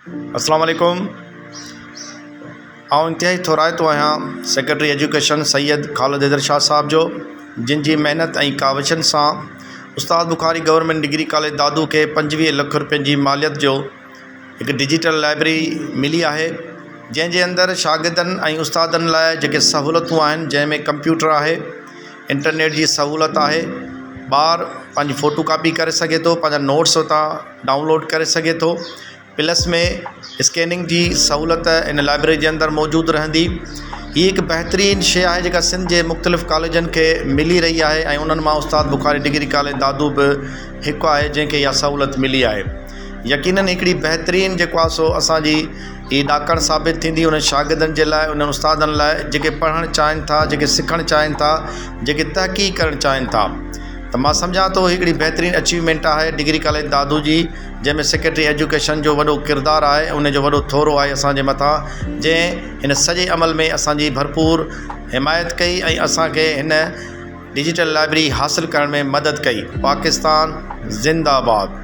اسلام عليڪم آئون انتهائي ٿورائتو آهيان سيڪريٽري ايجوڪيشن سيد خالد حيدر شاهه صاحب جو جن جي محنت ۽ ڪاوشن سان Ustad Bukhari government degree college Dadu کي 25 لک روپين جي ماليت جو هڪ ڊجيٽل لائبريري ملي آهي جنهن جي اندر شاگردن ۽ استادن لاء جيڪي سهولتون آهن جنهن ۾ ڪمپيوٽر آهي انٽرنيٽ جي سهولت آهي ٻار پنهنجي فوٽو ڪاپي ڪري سگهي ٿو پنهنجا نوٽس اتان ڊائونلوڊ ڪري سگهي ٿو پلس ۾ اسڪيننگ جي سهولت ان لائبريري جي اندر موجود رهندي هي هڪ بهترين شيء آهي جيڪا سنڌ جي مختلف ڪاليجن کي ملي رهي آهي ۽ انهن مان استاد بخاري ڊگري ڪاليج دادو به هڪ آهي جنهن کي اها سهولت ملي آهي يقينن هڪڙي بهترين جيڪو آهي سو اسانجي هي ڏاڪڻ ثابت ٿيندي انهن شاگردن جي لاء انهن استادن لاء جيڪي پڙهڻ چاهين ٿا جيڪي سکڻ چاهين ٿا جيڪي تحقيق ڪرڻ چاهين ٿا ته مان سمجهان ٿو هڪڙي بهترين اچيومينٽ آهي ڊگري ڪاليج دادو جي جنهن ۾ سيڪريٽري ايجوڪيشن جو وڏو ڪردار آهي ان جو وڏو ٿورو آهي اسان جي مٿان جنهن هن سڄي عمل ۾ اسان جي ڀرپور حمايت ڪئي ۽ اسان کي هن ڊجيٽل لائبرري حاصل ڪرڻ ۾ مدد ڪئي پاڪستان زنده آباد.